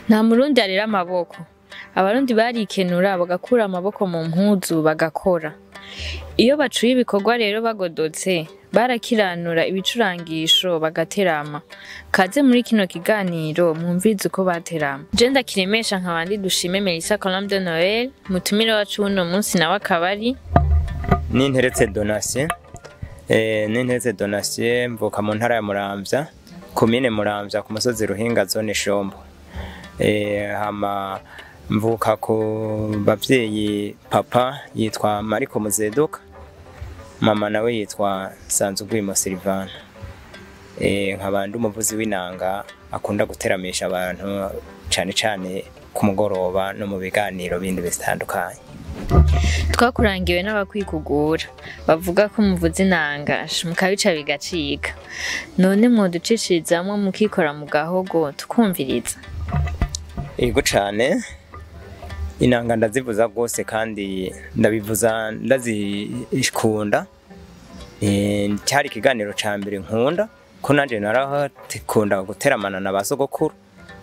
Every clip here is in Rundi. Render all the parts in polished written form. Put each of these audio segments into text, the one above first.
Nta murundi arera amaboko. Abarundi barikenura bagakura amaboko mu mpuzu bagakora. Iyo bacuye ibikorwa rero bagodotse, barakiranura ibicurangisho bagaterama. Kaze muri kino kiganiro mwumvirize uko baterama. Je ndakiremesha nkabandi dushime Melissa Colombe de Noël, mutumire wacu w'uno munsi nawe akaba ari Ninteretse Donatien. Ninteretse Donatien, mvuka mu ntara ya Muramvya, komine Muramvya, ku musozi Ruhinga, zone Shombo. Hama mvuka ku bavyeyi, papa yitwa Mariko Muzeduka, mama nawe yitwa Nsanzugwimo Silvana. Nkaba ndi umuvuzi w'inanga akunda guteramisha abantu cane cane ku mugoroba no mu biganiro bindi bitandukanye. Twakurangiwe n'abakwikugura bavuga ko muvuza inanga mukabica bigacika. None mwoducishirizamwo mukikora mu gahogo tukumviriza? Ego cane, inanga ndazivuza rwose kandi ndabivuza ndazikunda. Cyari ikiganiro ca mbere nkunda, ko nanje narakunda guteramana na ba sogokuru.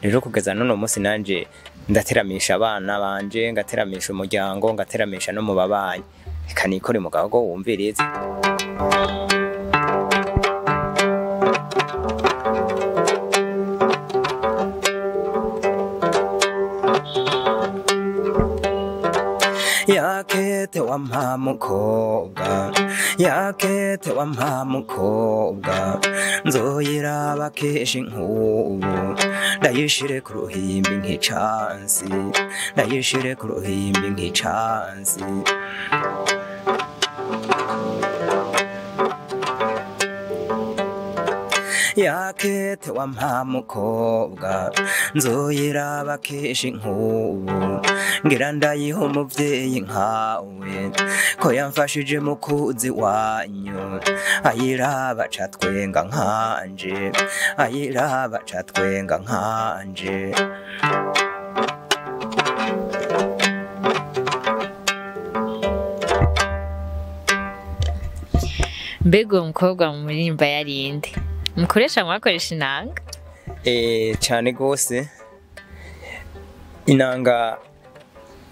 Rero kugeza n'uno munsi nanje ndateramisha abana banje, ngateramisha umuryango, ngateramisha no mu babanyi. Reka nikore mu gahogo wumvirize. Yakete wa mukobwa, yakete wa mukobwa, nzoyiraba kenshi nk'ubu, ndayishire ku ruhimbi nk'icansi, ndayishire ku ruhimbi nk'icansi. Yakete wa mukobwa, nzoyiraba kenshi nk'ubu, ngira ndayiha umuvyeyi nkawe, ko yamfashije mukuzi wanyu, ayiraba ca twenga nkanje, ayiraba ca twenga nkanje. Mbega uwo mukobwa muririmba yarinde? Mukoresha mwakoresha inanga? Cane gose, inanga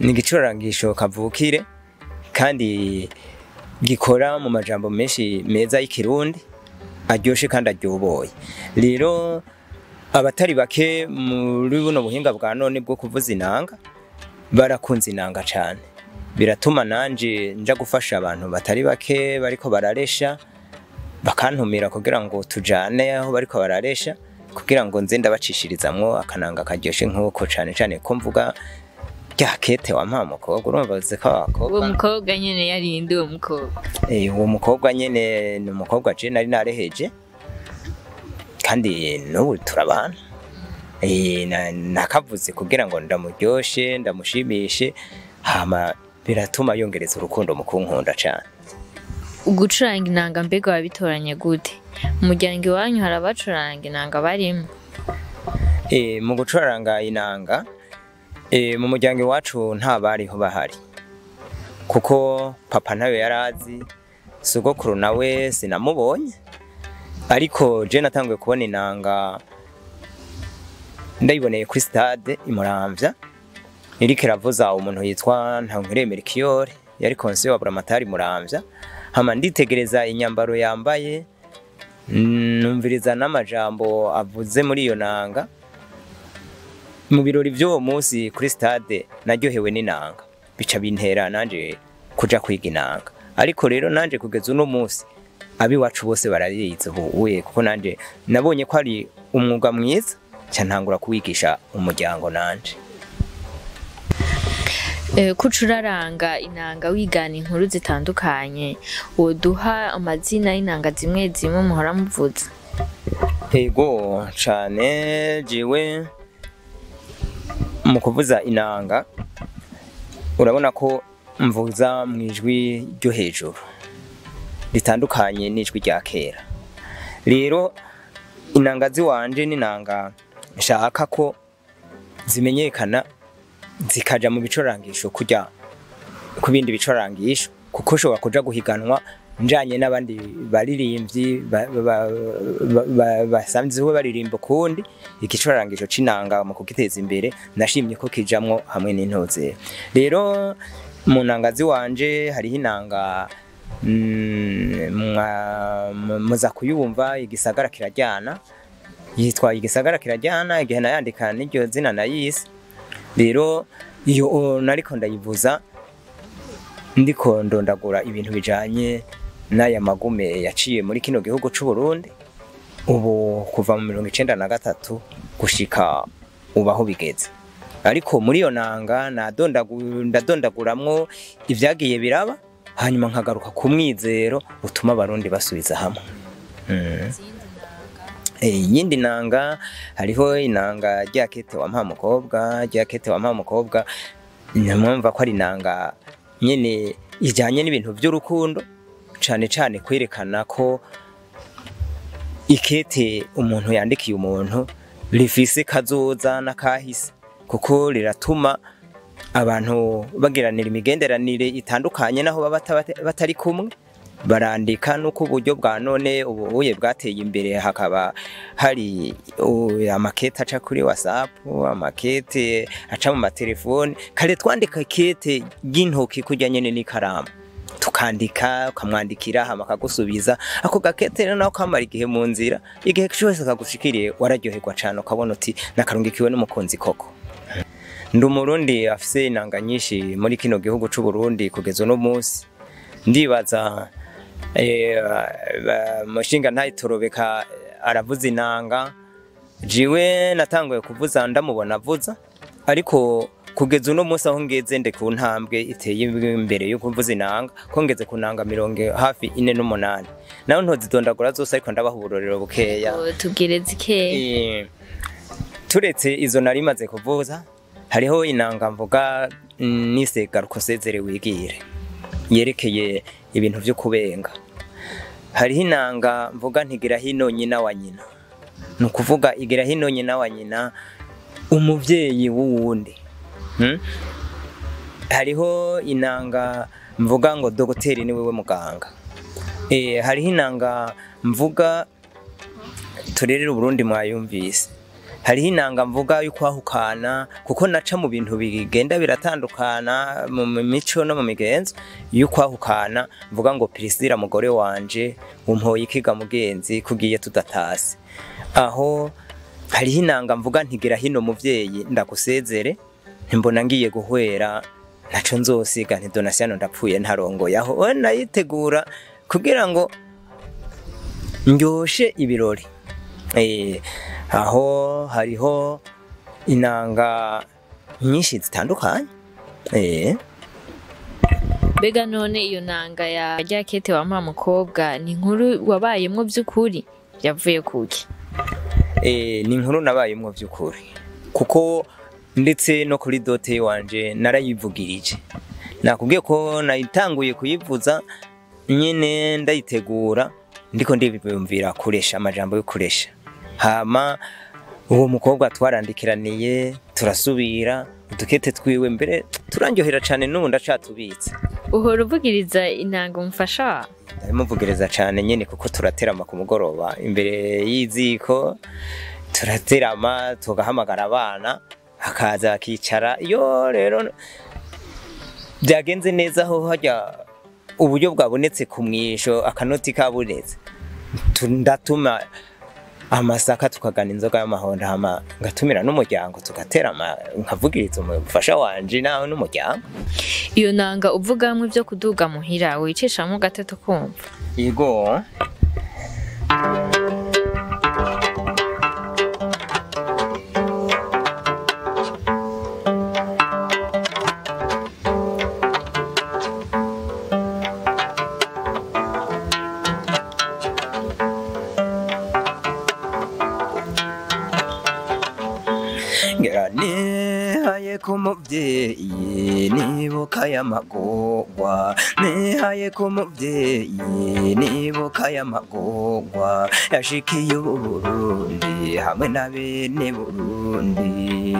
ni igicurangisho kavukire kandi gikora mu majambo menshi meza y'ikirundi aryoshe kandi aryoboye. Rero abatari bake muri buno buhinga bwa none bwo kuvuza inanga barakunze inanga cane. Biratuma nanje nja gufasha abantu batari bake bariko bararesha, bakantumira kugira ngo tujane aho bariko bararesha, kugira ngo nze ndabacishirizamwo akananga karyoshe nk'uko, cane cane ko mvuga ryakete wa mukobwa, urumva uzi ko abakobwa. Uwo mukobwa nyene yarinde uwo mukobwa? Uwo mukobwa nyene ni umukobwa je nari nareheje kandi n'ubu turabana. Nakavuze kugira ngo ndamuryoshe, ndamushimishe, hama biratuma yongereza urukundo mu kunkunda cane. Ugucuranga inanga mbega wabitoranye gute? Mu muryango iwanyu hari abacuranga inanga barimo? Mu gucuranga inanga, mu muryango iwacu nta bariho bahari, kuko papa ntayo yarazi, sogokuru nawe sinamubonye. Ariko je natanguye kubona inanga ndayiboneye kuri stade i Muramvya, iriko iravuza umuntu yitwa Ntankure Melchior, yari konsiye wa Buramatari Muramvya. Hama nditegereza inyambaro yambaye, numviriza n'amajambo avuze muri iyo nanga. Mu birori vy'uwo munsi kuri stade naryohewe n'inanga, bica bintera nanje kuja kwiga inanga. Ariko rero nanje kugeza uno munsi abiwacu bose barayizi ubu, kuko nanje nabonye ko ari umwuga mwiza, nca ntangura kuwigisha umuryango nanje. Kucuraranga inanga wigana inkuru zitandukanye, woduha amazina y'inanga zimwe zimwe muhora muvuza? Ego cane, jewe mu kuvuza inanga urabona ko mvuza mu ijwi ryo hejuru ritandukanye n'ijwi rya kera. Rero inanga ziwanje n'inanga nshaka ko zimenyekana zikaja mu bicurangisho kujya ku bindi bicurangisho, kuko ushobora kuja guhiganwa njanye n'abandi baririmbyi basanzwe baririmba kundi igicurangisho c'inanga mu kugiteza imbere nashimye ko kijamwo hamwe n'intoze. Rero mu nanga ziwanje hariho inanga muza kuyumva igisagara kirajyana, yitwa igisagara kirajyana, igihe nayandika n'iryo zina nayise. Rero iyo nariko ndayivuza ndiko ndondagura ibintu bijanye n'aya magume yaciye muri kino gihugu c'u Burundi ubu kuva mu 1993 gushika ubaho bigeze. Ariko muri iyo nanga ndadondaguramwo ivyagiye biraba, hanyuma nkagaruka ku mwizero utuma abarundi basubiza hamwe. Iyindi nanga hariho inanga rya kete wa mukobwa, rya kete wa mukobwa, nyamwumva ko ari inanga nyene ijanye n'ibintu by'urukundo, cane cane kwerekana ko ikete umuntu yandikiye umuntu rifise kazoza n'akahise, kuko riratuma abantu bagiranira imigenderanire itandukanye naho baba batari kumwe. Barandika nuko uburyo bwa none ubuye bwateye imbere, hakaba hari amakete aca kuri WhatsApp, amakete aca mu matelefone. Kare twandika kete ry'intoki kurya nyene n'ikaramu, tukandika ukamwandikira hama akagusubiza. Ako gakete rero naho kamara igihe mu nzira, igihe cyose kagushikiriye wararyoherwa cane, ukabona uti nakarungikiwe n'umukunzi koko. Ndi umurundi afise inanga nyinshi muri kino gihugu c'u Burundi kugeza uno munsi. Ndibaza mushinga ntayitorobeka aravuza inanga, jiwe natanguye kuvuza ndamubona avuza, ariko kugeza uno munsi aho ngeze nde ku ntambwe iteye imbere yo kuvuza inanga, ko ngeze ku nanga 48 naho ntozidondagura zose, ariko ndabaha uburorero bukeya. Tubwire zikeya. Turetse izo narimaze kuvuza, hariho inanga mvuga nise garuko sezere wigire, yerekeye ibintu byo kubenga. Hariho inanga mvuga ntigira hino nyina wa nyina, nukuvuga igira hino nyina wa nyina umuvyeyi wuwundi. Hariho inanga mvuga ngo dogiteri ni wewe muganga. Hariho inanga mvuga turerere Burundi mwayumvise. Hariho inanga mvuga y'ukwahukana, kuko naca mu bintu bigenda biratandukana mu mico no mu migenzo y'ukwahukana, mvuga ngo Priscilla mugore wanje umpoye ikiga mugenzi kugiye tudatase. Aho hariho inanga mvuga ntigira hino muvyeyi ndagusezere, ntimbona ngiye guhwera naco nzosiga nti Donatien ndapfuye ntarongoye. Aho nayitegura kugira ngo ndyoshe ibirori. Aho hariho inanga nyinshi zitandukanye. Mbega none iyo nanga ya rya kete wa mukobwa ni inkuru wabayemwo by'ukuri yavuye kuki? Ni inkuru nabayemwo by'ukuri, kuko ndetse no kuri dote wanje narayivugirije. Nakubwiye ko nayitanguye kuyivuza nyene ndayitegura ndiko ndibiyumvira kuresha amajambo yo kuresha. Hama uwo mukobwa twarandikiraniye turasubira udukete twiwe mbere turandyohera cane n'ubu ndacatubitse. Uhora uvugiriza inanga umufasha? Ndamuvugiriza cane nyene kuko turaterama ku mugoroba imbere y'iziko, turaterama tugahamagara abana akaza akicara. Iyo rero byagenze neza aho hajya uburyo bwabonetse ku mwisho akanoti kabonetse, ndatuma amasaka tukagana inzoga y'amahonda, hama ngatumira n'umuryango tugaterama, nkavugiriza umufasha wanje nawe n'umuryango. Iyo nanga uvugamwe ibyo kuduga muhira wicishamo gato kumva? Yego. Nihaye ku muvyeyi nibuka y'amagorwa, nihaye ku muvyeyi nibuka y'amagorwa yashikiye Uburundi hamwe na bene Burundi.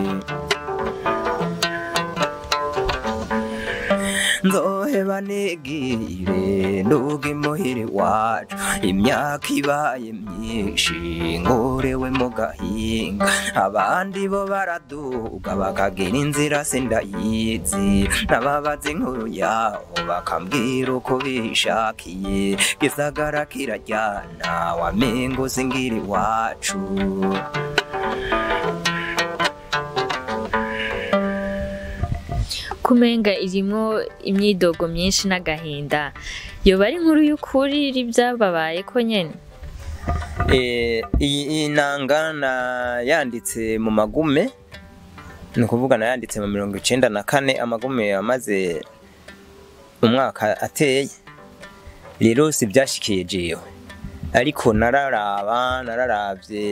Nzoheba nigire nduga imuhira iwacu, imyaka ibaye myinshi ngorewe mu gahinga, abandi bo baraduga bakagira inzira sindayizi, nababaza inkuru yaho bakambwira uko bishakiye, gisagara kirajyana wamengo singira iwacu. Kumenga irimwo imyidogo myinshi n'agahinda, yoba ari inkuru y'ukuri iri vyababaye ko nyene? Iyi nanga nayanditse mu magume, ni ukuvuga nayanditse mu 94, amagume amaze umwaka ateye. Rero si vyashikiye jewe, ariko nararavye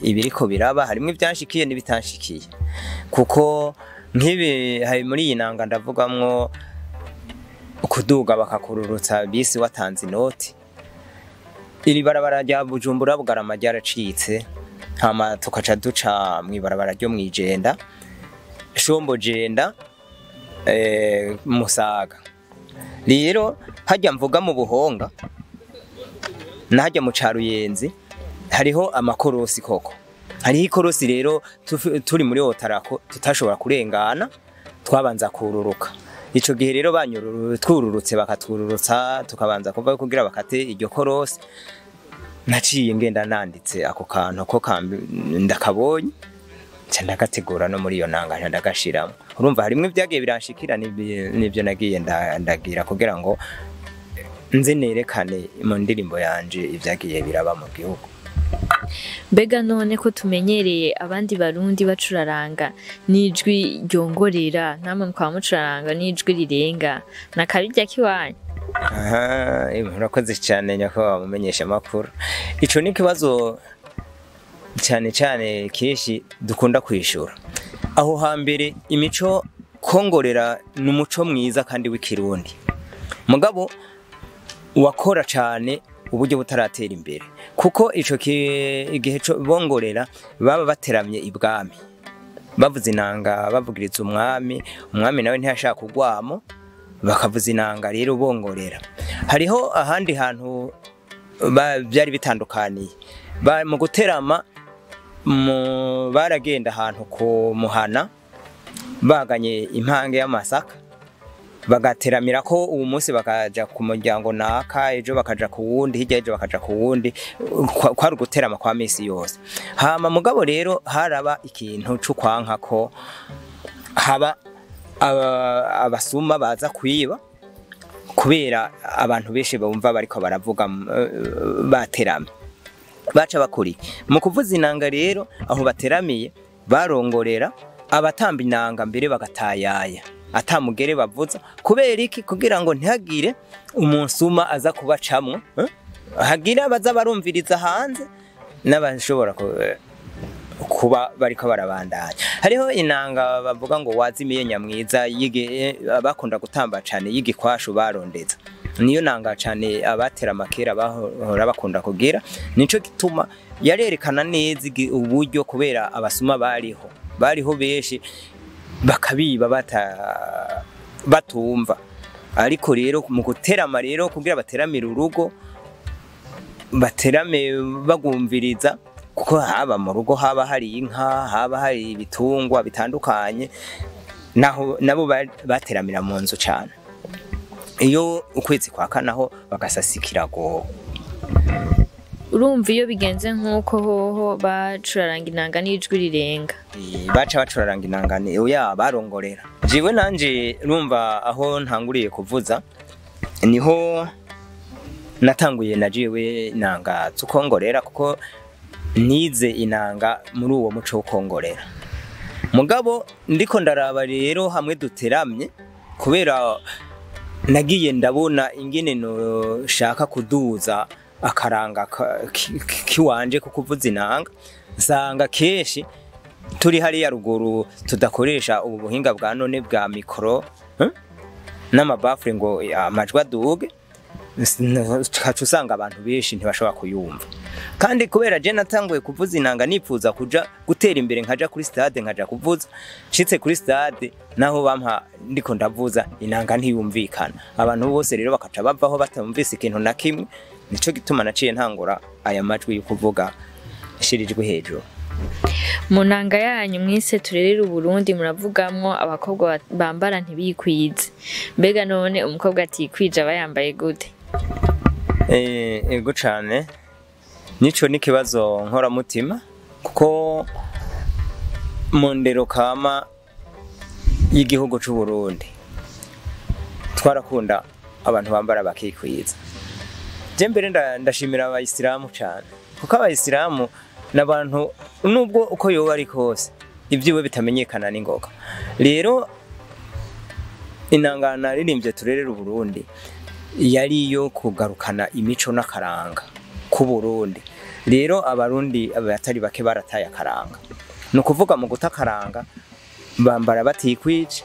ibiriko biraba, harimwo ivyashikiye n'ibitanshikiye, kuko nk'ibi hari muri iyi nanga ndavugamwo kuduga bakakururutsa bisi watanze inoti. Iri barabara rya Bujumbura Bugarama ryaracitse, hama tukaca duca mw'ibarabara ryo mw'Ijenda, Shombo Jenda, Musaga. Rero hajya mvuga mu Buhonga na hajya mu Caruyenzi hariho amakorosi koko. Hariho ikorosi rero turi muri Otarako tutashobora kurengana, twabanza kururuka. Ico gihe rero twururutse bakatururutsa, tukabanza kuva kugira bakate iryo korosi. Naciye ngenda nanditse ako kantu ko ndakabonye, nca ndagategura no muri iyo nanga nca ndagashiramo. Urumva harimwo ivyagiye biranshikira n'ivyo nagiye ndagira kugira ngo nze nerekane mu ndirimbo yanje ivyagiye biraba mu gihugu. Mbega none ko tumenyereye abandi barundi bacuraranga n'ijwi ryongorera, namwe mukaba mucuraranga n'ijwi rirenga, nakabirya kiwanyu? Aha, murakoze cyane nyakubahwa mumenyesha makuru. Ico ni kibazo cyane cyane kenshi dukunda kwishura. Aho hambere imico kongorera ni umuco mwiza kandi w'ikirundi, mugabo wakora cyane uburyo butaratera imbere, kuko ico igihe bongorera baba bateramye ibwami, bavuza inanga bavugiriza umwami, umwami nawe ntiyashaka kugwamo, bakavuza inanga rero bongorera. Hariho ahandi hantu byari bitandukaniye mu guterama, baragenda ahantu ku muhana baganye impange y'amasaka, bagateramira ko uwo munsi bakaja ku muryango naka, ejo bakaja ku wundi, hirya ejo bakaja ku wundi, kwari uguterama kwa misi yose. Hama mugabo rero haraba ikintu c'ukwanka ko haba abasuma baza kwiba, kubera abantu benshi bumva bariko baravuga baterama, baca bakuri mu kuvuza inanga. Rero aho bateramiye barongorera abatamba inanga mbere bagatayaya atamugere bavuza, kubera iki? Kugira ngo ntihagire umunsuma aza kubacamwo, hagira abaza barumviriza hanze n'abashobora kuba bariko barabandanya. Hariho inanga bavuga ngo wazimiye nyamwiza, bakunda gutamba cane y'igikwashu barondeza, niyo nanga cane abatera makera bahora bakunda kugira. Nico gituma yarerekana neza uburyo, kubera abasuma bariho benshi bakabiba batumva. Ariko rero mu guterama rero kugira bateramire urugo, baterame bagumviriza, kuko haba mu rugo haba hari inka, haba hari ibitungwa bitandukanye, naho nabo bateramira mu nzu cyane. Iyo ukwezi kwa kanaho bagasasikira go. Urumva iyo bigenze nkuko hoho bacuraranga inanga n'ijwi rirenga, baca bacuraranga inanga oya barongorera. Jewe nanje urumva aho ntanguriye kuvuza niho natanguye na jewe inanga zukongorera, kuko nize inanga muri uwo muco wo kongorera. Mugabo ndiko ndaraba rero hamwe duteramye, kubera nagiye ndabona ingene no shaka kuduza akaranga kiwanje ko kuvuza inanga, nsanga kenshi turi hariya ruguru tudakoresha ubu buhinga bwa none bwa mikoro n'amabafure ngo amajwi aduge, ukaca usanga abantu benshi ntibashobora kuyumva. Kandi kubera je natanguye kuvuza inanga nipfuza kuja gutera imbere, nkaja kuri stade nkaja kuvuza, nshitse kuri stade naho bampa ndiko ndavuza inanga ntiyumvikana, abantu bose rero bakaca bavaho batumvise ikintu na kimwe. Nico gituma naciye ntangura aya majwi yo kuvuga ishirijwe hejuru. Mu nanga yanyu mwise Turerere Uburundi muravugamwo abakobwa bambara ntibikwize. Mbega none umukobwa atikwije aba yambaye gute? Ego cane, nico n'ikibazo nkoramutima, kuko mu ndero kama y'igihugu c'u Burundi twarakunda abantu bambara bakikwiza. Je mbere ndashimira abayisilamu cane, kuko abayisilamu n'abantu nubwo uko yoba ari kose ibyiwe bitamenyekana n'ingoga. Rero inanga naririmbye Turerere Uburundi yari iyo kugarukana imico n'akaranga ku Burundi. Rero abarundi abatari bake barataye akaranga, ni ukuvuga mu guta akaranga bambara batikwije,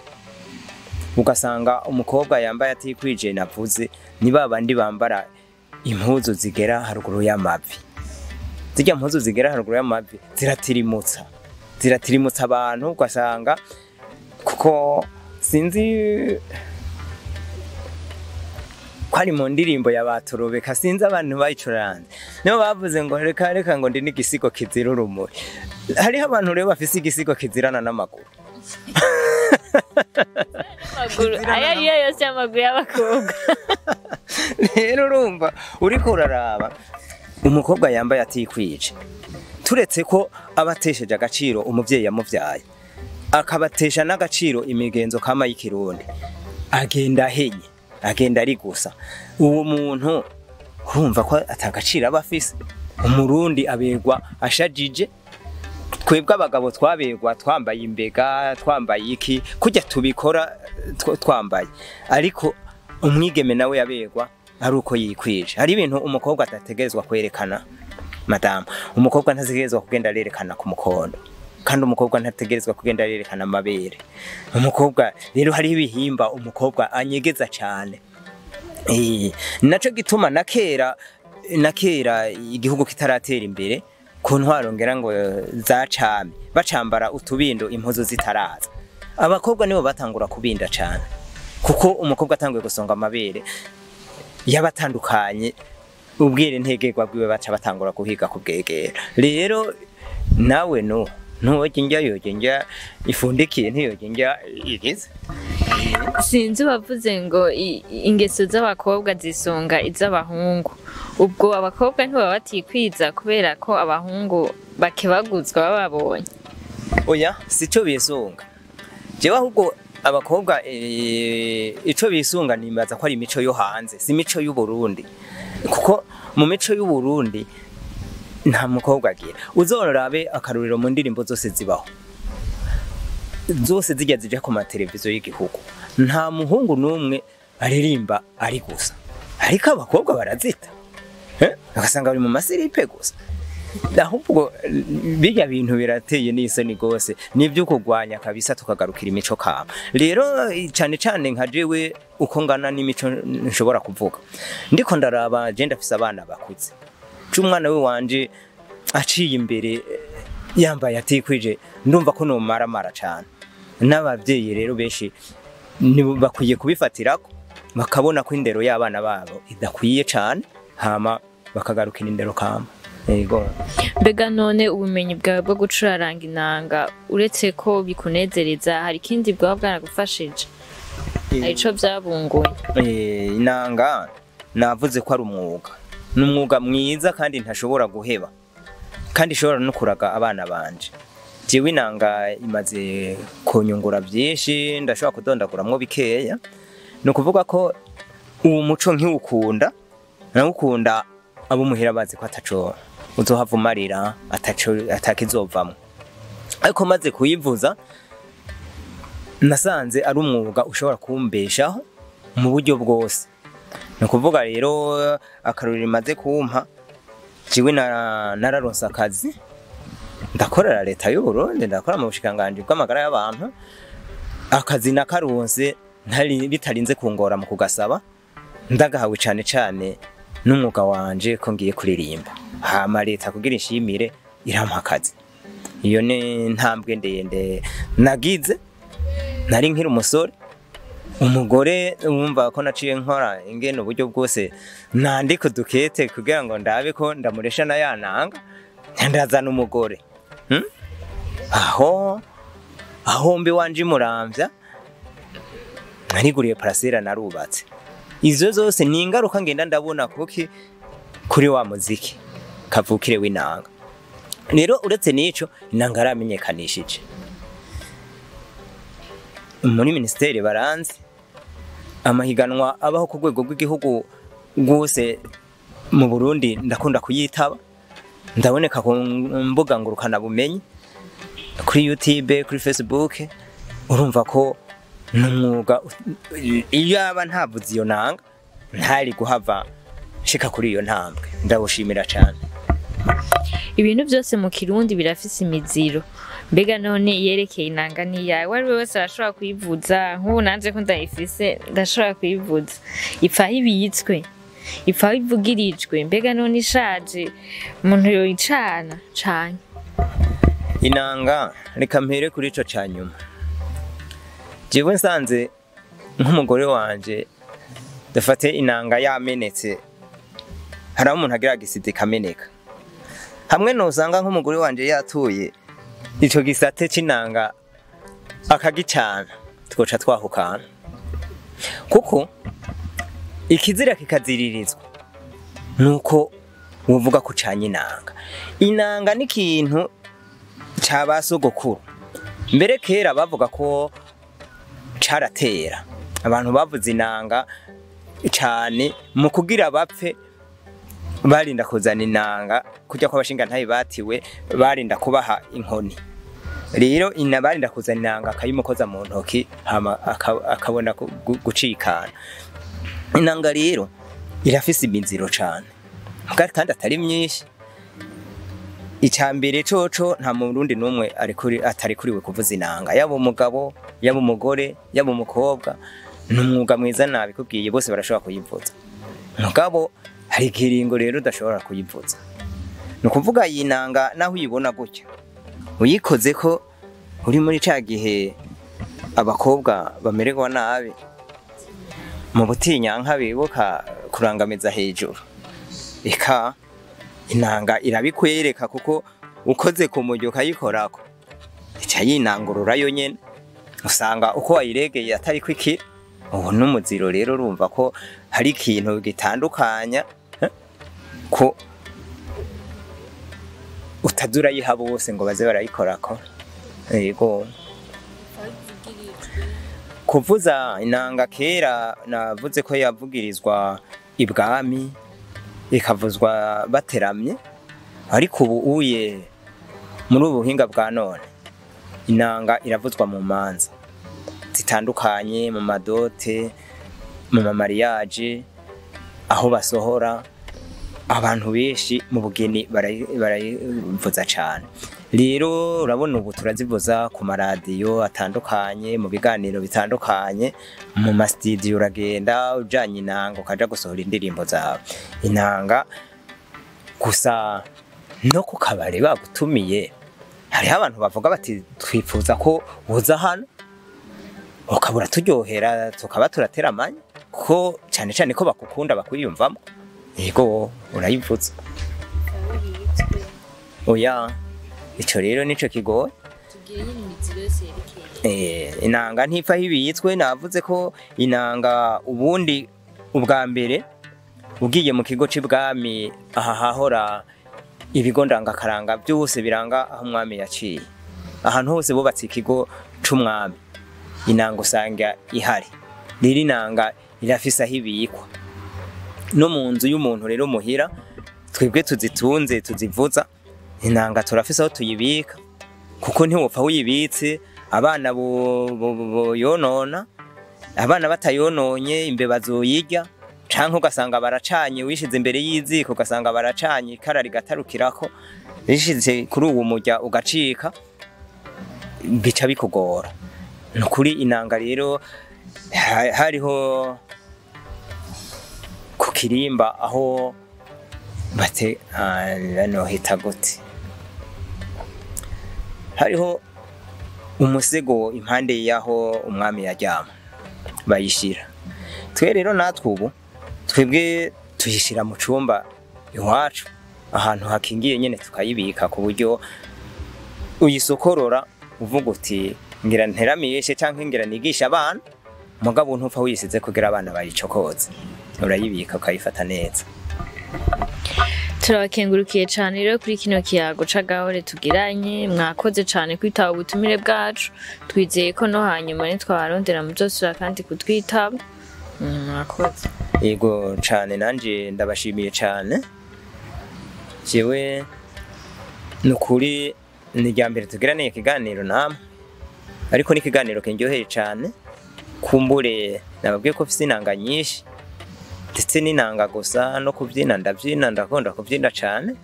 ugasanga umukobwa yambaye atikwije navuze ni babandi bambara impuzu zigera haruguru y'amavi. Zirya mpuzu zigera haruguru y'amavi ziratirimutsa abantu, ugasanga kuko sinzi ko ari mu ndirimbo ya Batorobeka, sinzi abantu bayicuranze nibo bavuze ngo reka reka ngo ndi n'igisigo kizira urumuri. Hariho abantu rero bafise igisigo kizirana n'amaguru. Amaguru ayo ariyo yose y'amaguru y'abakobwa. Rero urumva uriko uraraba umukobwa yambaye atikwije, turetse ko abatesheje agaciro umuvyeyi yamuvyaye, akabatesha n'agaciro imigenzo kama y'ikirundi, agenda ahenye, agenda ari gusa. Uwo muntu urumva ko atagaciro aba afise. Umurundi aberwa ashajije, twebwe abagabo twaberwa twambaye imbega, twambaye iki, kurya tubikora twambaye, ariko umwigeme nawe yaberwa ari uko yikwije. Hari ibintu umukobwa adategerezwa kwerekana madamu, umukobwa ntategerezwa kugenda arerekana ku mukondo, kandi umukobwa ntategerezwa kugenda arerekana amabere. Umukobwa rero hari ibihimba umukobwa anyegeza cyane. Naco gituma na kera igihugu kitaratera imbere ku ntwaro ngera ngo za cami bacambara utubindo impuzu zitaraza, abakobwa nibo batangura kubinda cyane, kuko umukobwa atanguye gusonga amabere yabatandukanye ubwire ntegerwa bwiwe baca batangura guhiga kubwegera. Rero nawe no ntuwoge indya yoge indya ifundikiye ntiyoge indya igize. Sinzi bavuze ngo ingeso z'abakobwa zisonga iz'abahungu. Ubwo abakobwa ntibaba batikwiza kubera ko abahungu bakebaguzwa bababonye? Oya, sico bisunga. Jewe ahubwo abakobwa ico bisunga nibaza ko ari imico yo hanze, si imico y'u Burundi. Kuko mu mico y'u Burundi nta mukobwa agira. Uzorabe akaruriro mu ndirimbo zose zibaho, zose zijya zija ku mateleviziyo y'igihugu, nta muhungu n'umwe aririmba ari gusa, ariko abakobwa barazita, ugasanga bari mu masiripe gusa. Ahubwo bijya bintu birateye n'isoni gose, nibyo kugwanya kabisa tukagarukira imico kama. Rero cyane cyane nka jewe uko ngana n'imico nshobora kuvuga, ndiko ndaraba je ndafise abana bakuze, c'umwana we wanje aciye imbere yambaye atikwije, ndumva ko no maramara cyane. N'abavyeyi rero benshi bakwiye kubifatirako, bakabona ko indero y'abana babo idakwiye cyane, hama bakagarukira indero kama. Yego. Mbega none ubumenyi bwawe bwo gucuraranga inanga, uretse ko bikunezereza, hari ikindi bwaba bwaragufashije? Hari ico vyabunguye? Inanga navuze ko ari umwuga, ni umwuga mwiza kandi ntashobora guheba, kandi ishobora no kuraga abana banje. Jewe inanga imaze kunyungura byinshi, ndashobora kudondaguramwo bikeya. Ni ukuvuga ko uwo muco nkiwukunda, nawukunda abo muhira bazi ko ataco uzohava umarira, ataco atakizovamwo. Ariko maze kuyivuza nasanze ari umwuga ushobora kumbeshaho mu buryo bwose. Ni ukuvuga rero akaruriro imaze kumpa, jewe nararonse akazi, ndakorera leta y'u Burundi, ndakora mu bushikiranganji bw'amagara y'abantu. Akazi nakaronse bitarinze kungora mu kugasaba, ndagahawe cane cane n'umwuga wanje ko ngiye kuririmba. Hama leta kugira inshimire irampa akazi. Iyo ni ntambwe ndende nagize nari nkiri umusore. Umugore wumva ko naciye nkora ingene uburyo bwose nandika udukete kugira ngo ndabe ko ndamuresha na ya nanga, ndazana umugore. Aho mbi wanje Muramvya nariguriye parasera narubatse. Izo zose ni ingaruka ngenda ndabona kuki kuri wa muziki kavukire w'inanga. Rero uretse n'ico, inanga yaramenyekanishije muri ministeri, baranzi amahiganwa abaho ku rwego rw'igihugu rwose mu Burundi, ndakunda kuyitaba, ndaboneka ku mbuga ngurukana bumenyi, kuri YouTube, kuri Facebook. Urumva ko n'umwuga, iyo aba ntavuze iyo nanga ntari guhava nshika kuri iyo ntambwe. Ndawushimira cyane. Ibintu byose mu Kirundi birafise imiziro. Mbega none yerekeye inanga niyawe, uwo ari we wese arashobora kuyivuza? Nk'ubu nanje ko ndayifise ndashobora kuyivuza. Ipfa aho ibitswe, ipfa aho ivugirijwe. Mbega none ishaje umuntu yoyicana cane? Inanga, reka mpere kuri ico ca nyuma. Jewe nsanze nk'umugore wanje, dufate inanga yamenetse, hari aho umuntu agira agisida ikameneka, hamwe nosanga nk'umugore wanje yatuye ico gisate c'inanga akagicana, twoca twahukana, kuko ikizira kikaziririzwa nuko wovuga ko ucanye inanga. Inanga ni ikintu ca ba sogokuru. Mbere kera bavuga ko caratera. Abantu bavuze inanga cane mu kugira bapfe, barinda kuzana inanga kujya kw'abashinga ntayi batiwe, barinda kubaha inkoni. Rero ina barinda kuzana inanga akayimukoza mu ntoki, hama akabona gucikana. Inanga rero irafise imiziro cane, kandi atari myinshi. Icambere coco, nta murundi n'umwe atari kuriwe kuvuza inanga, yaba umugabo, yaba umugore, yaba umukobwa. Ni umwuga mwiza, nabikubwiye, bose barashobora kuyivuza. Mugabo hari ikiringo rero udashobora kuyivuza. Ni ukuvuga iyi nanga naho uyibona gutya, uyikoze ko uri muri ca gihe abakobwa bamererwa nabi mu butinyanka bibuka kurangamiza hejuru, eka inanga irabikwereka, kuko ukoze ku muryo ukayikorako ica yinangurura yo nyene, usanga uko wayiregeye atari kwikira. Ubu n'umuziro rero, urumva ko hari ikintu gitandukanya ko utaza urayiha bose ngo baze barayikorako. Yego, kuvuza inanga kera navuze ko yavugirizwa ibwami, ikavuzwa bateramye, ariko ubu uye muri ubu buhinga bwa none inanga iravuzwa mu manza zitandukanye, mu madote, mu mamariyaje, aho basohora abantu benshi, mu bugeni barayivuza cane. Rero urabona ubu turazivuza ku maradiyo atandukanye, mu biganiro bitandukanye, mu masitidiyo, uragenda ujanye inanga ukaja gusohora indirimbo zawe. Inanga gusa no ku kabare bagutumiye, hariho abantu bavuga bati twifuza ko uza hano ukabura turyohera, tukaba turateramanye, ko cane cane ko bakukunda, bakwiyumvamo. Yego, urayivuza. Oya, ico rero nico kigoye. Inanga ntipfa aho ibitswe. Navuze ko inanga ubundi ubwa mbere ugiye mu kigo c'ibwami, aha hahora ibigo ndangakaranga byose biranga aho umwami yaciye, ahantu hose bubatse ikigo c'umwami, inanga usanga ihari. Rero inanga irafise aho ibikwa no mu nzu y'umuntu. Rero muhira twebwe tuzitunze, tuzivuza inanga, turafise aho tuyibika, kuko ntiwopfa uyibitse abana boyonona. Abana batayononye, imbeba zoyirya, canke ugasanga baracanye, wishize imbere y'iziko ugasanga baracanye, ikara rigatarukirako, rishize kuri uwo murya ugacika, bica bikugora. Nukuri inanga rero hariho ku kirimba aho Bate nohita gute, hariho umusego impande y'aho umwami yaryama bayishira. Twe rero natwe ubu twebwe tuyishira mu cumba iwacu, ahantu hakingiye nyene, tukayibika ku buryo uyisokorora uvuga uti ngira nteramishe canke ngira nigisha abana, mugabo ntupfa wisize kugira abana bayicokoze, urayibika ukayifata neza. Turabakengurukiye cane rero kuri kino kiyago c'agahore tugiranye. Mwakoze cane kwitaba ubutumire bwacu. Twizeye ko no hanyuma nitwabarondera muzosubira kandi kutwitaba. Mwakoze. Yego cane, nanje ndabashimiye cane. Jewe nukuri ni irya mbere tugiraniye ikiganiro namwe, ariko ni ikiganiro kindyoheye cane. Kumbure nababwiye ko mfise inanga nyinshi, ndetse n'inanga gusa no kubyina ndabyina, ndakunda kubyina cane.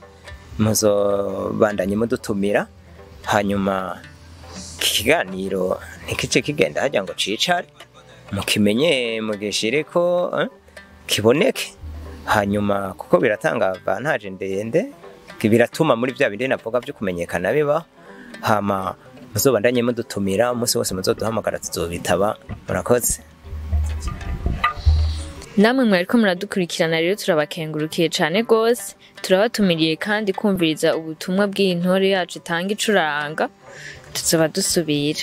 Muzobandanye mudutumira, hanyuma iki kiganiro ntikice kigenda hajya ngo cicare, mukimenye mugishireko kiboneke, hanyuma kuko biratanga avantage ndende, biratuma muri bya bindi navuga byo kumenyekana bibaho. Hama muzobandanye mudutumira, umunsi wose muzoduhamagara tuzobitaba. Murakoze. Namwe mwariko muradukurikirana rero, turabakengurukiye cane gose. Turabatumiriye kandi kumviriza ubutumwa bw'iyi ntore yacu itanga icuranga. Tuzoba dusubira.